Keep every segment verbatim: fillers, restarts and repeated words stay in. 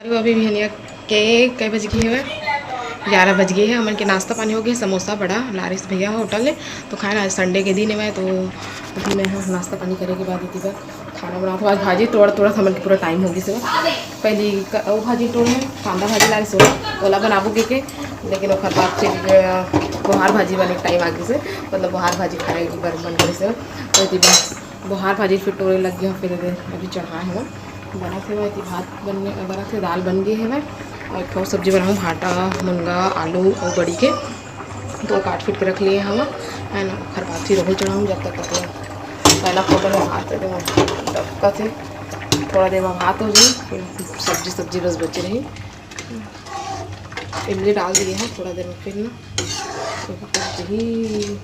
अभी बिहनिया के कई बज गे हवय? ग्यारह बज गे हे। हमन के नाश्ता पानी हो गे, समोसा बड़ा लारिस भैया होटल ले, तो खाए ना, आज संडे के दिन हवय, तो अभी मैं ह नाश्ता पानी करे के बाद इति बर खाना बनात हवं। आज भाजी तोड़ तोड़त हमन के पूरा टाइम हो गिस हवय। पहली क-, अउ भाजी तोड़े हन, कांदा भाजी लागे सो, ओला बनाबो के, के, लेकिन ओखर बाद फिर, अ, बोहार भाजी बने के टाइम आ गिस हे, मतलब बोहार भाजी खाए के बर मन करिस हे, तो इति बर बोहार भाजी फिर टोरे लग गया, फिर अभी चढ़ाए हवं, बनत हे, इति भात बनने, बनत हे, दाल बन गे हवय, अउ एक ठो सब्जी बनाऊँ, भाटा, मुनगा, आलू अउ बड़ी के, तो काट पीट के रख लिए हवं, है ना, ओखर बाद फिर ओहू चढ़ाऊँ, जब तक कपड़ा पहला फोटो में भात दे दो, डबका से थोड़ा देर में भात हो जाए, फिर सब्जी, सब्जी बस बचे रही, इमली डाल दिए हैं, थोड़ा देर में फिर ना, तो यही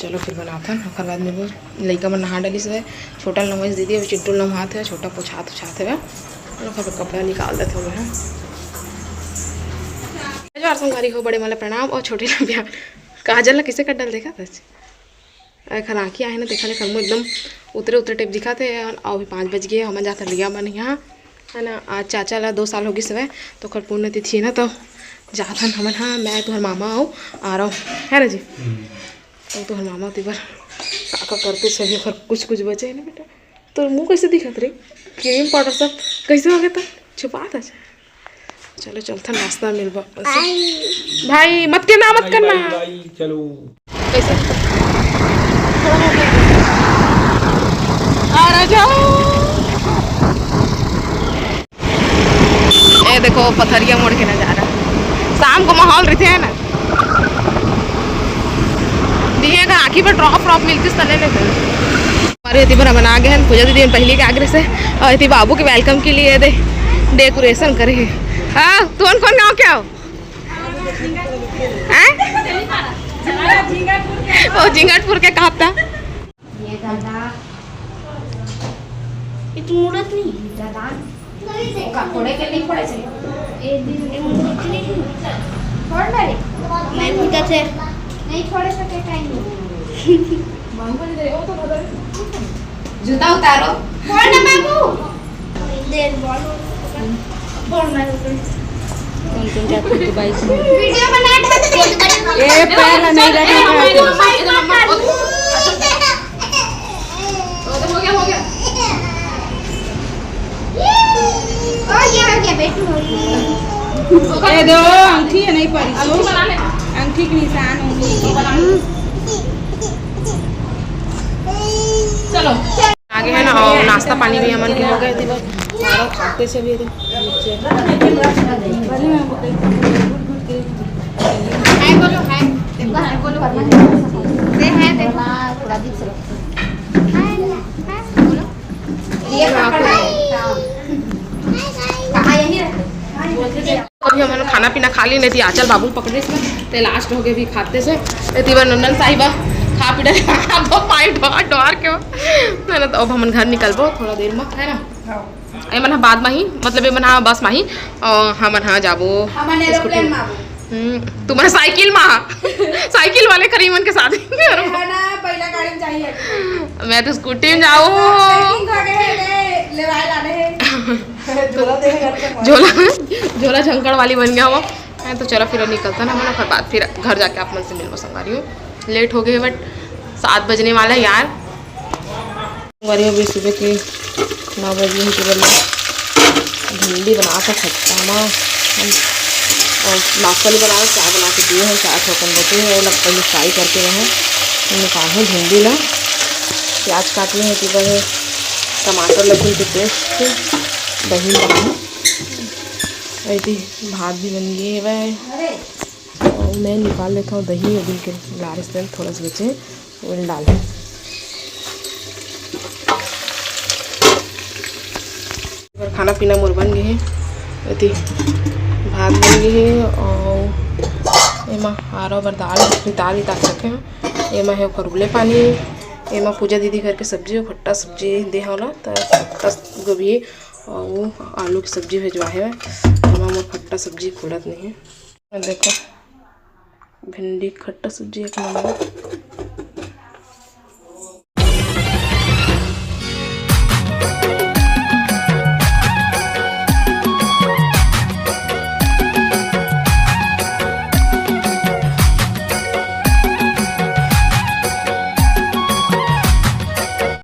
चलो फिर बनाथन, ओकर बाद में वो लइका मन नहा डालिस हवय, छोटा ल नहवाइस दीदी, अभी चिंटू ल नहवात हे, छोटा पोछात उछात हवय, और ओकर बाद कपड़ा निकाल देत हवय। जोहार संगवारी हो, बड़े मन ला प्रणाम और छोटे ला प्यार। काजल ला किसे कर डाल देखा था? एखर आँखी आहे ना, देखा ले खरमू एकदम उतरे उतरे टाइप दिखत हे। और अभी पाँच बज गे, हमन जाथन रिया मन यहाँ। है ना, आज चाचा ला दो साल हो गिस हवय, तो ओकर पुण्यतिथि हे ना, तो जाथन हमन। हाँ, मैं तुहर मामा अउ आरव, है ना जी? हम्म। अउ तुहर मामा तेबर का का करते सभी ओकर कुछ कुछ बचे हे ना बेटा। तोर मुँह कैसे दिखत रे? क्रीम पाउडर सब कैसे हो गया था? छुपा था। चलो चलथन, नाश्ता मिलबा। भाई मत करना, मत करना। चलो। कैसे? आ रहा जाओ। ए देखो पथरिया मोड़ के नजारा, शाम को माहौल रहते है ना। दिए का आँखी पर ड्रॉप ड्रॉप मिलती तले लेते। हमारे एती बर हमन आ गे हन, पूजा दीदी मन पहिली के आगे से, और एती बाबू के वेलकम के लिए दे डेकोरेशन करे हे। हाँ, तुमन कौन गाँव के हो? हैं? ओ झिंगटपुर के कहता। ये दादा, ये तो मुड़त नहीं। दादा, का फोड़े के नहीं फोड़े से? ए दीदी, मुड़त नहीं। फोड़ ना रे। मैं भी तो थे। नहीं फोड़े से के काई नहीं। जूता उतारो। फोड़ ना बाबू। दे बॉल। फोड़ ना रे। कौन कौन जाते हैं बाइक में? वीडियो बना। ए पैर नहीं लगे। हो गया, हो गया। ओ, ये आ गया, बैठ। ए दो अंगठी है, नहीं पड़ी सो। अंगठी के निशान होंगे। चलो। आगे है ना, और नाश्ता पानी भी हमन के हो गए थे, बस खाते से भी। हाय बोलो, हाय। देखो, हाय बोलो। दे, हाय देखो। थोड़ा दीप से। हाय, हाय बोलो। ये कहाँ पर है? हाँ। कहाँ, यही रहते? अभी हमन खाना पीना खा ली, नहीं थी आचल बाबू पकड़े इसमें, ते लास्ट हो गए भी खाते से। ते तीवर नंदन साहिबा खा पी डाले, दो पाई डोर डोर के। है ना, तो अब हमन घर निकलबो थोड़ा देर में, है ना? हाँ। ए मन ह बाद में ही, मतलब ए मन ह बस में ही, और हमन ह जाबो हमन एरोप्लेन scooty में आबो। हम्म, तुम्हारे साइकिल में, साइकिल वाले करीमन के साथ। है ना, पहला गाड़ी में चाहिए। मैं तो स्कूटी में जाऊँ। Packing हो गए हैं, ले, लेवाए लाने हैं। झोला दे घर तक। झोला, झोला झंकड़ वाली बन गया वो। हाँ, तो चलो फिर निकलता ना, मैं फिर बाद, फिर घर जाके आप मन से मिलबो संगवारी हो। लेट हो गए, but सात बजने वाला है यार। संगवारी हो, अभी सुबह के नौ बजे ही, तो बोला भिंडी बना के खट्टा ना, हम और नाश्ता नहीं बना, चाय बना के दिए हैं, चाय ठोकन देते हैं, वो लोग पहले फ्राई करके रहे, निकाल भिंडी ला, प्याज काट लिए हैं, कि बस टमाटर लहसुन के पेस्ट, दही बना है। अउ एती भात भी बन गे हवय। अउ मैं निकाल लेथव दही, अभी के लारिस तेल थोड़ा सा बचे, ओला डाल। खाना पीना मोर बन गे हे, एती भात बन गे हे, अउ एमा आरा बर दाल, दाल ही ताक सके हव। एमा हे ओकर उबले पानी, एमा पूजा दीदी करके सब्जी, खट्टा सब्जी दे हवला, त खट्टा गोभी अउ आलू के सब्जी भेजवा हे। एमा मोर खट्टा सब्जी खुलत नहीं हे। देखो, भिंडी के खट्टा सब्जी एक नंबर।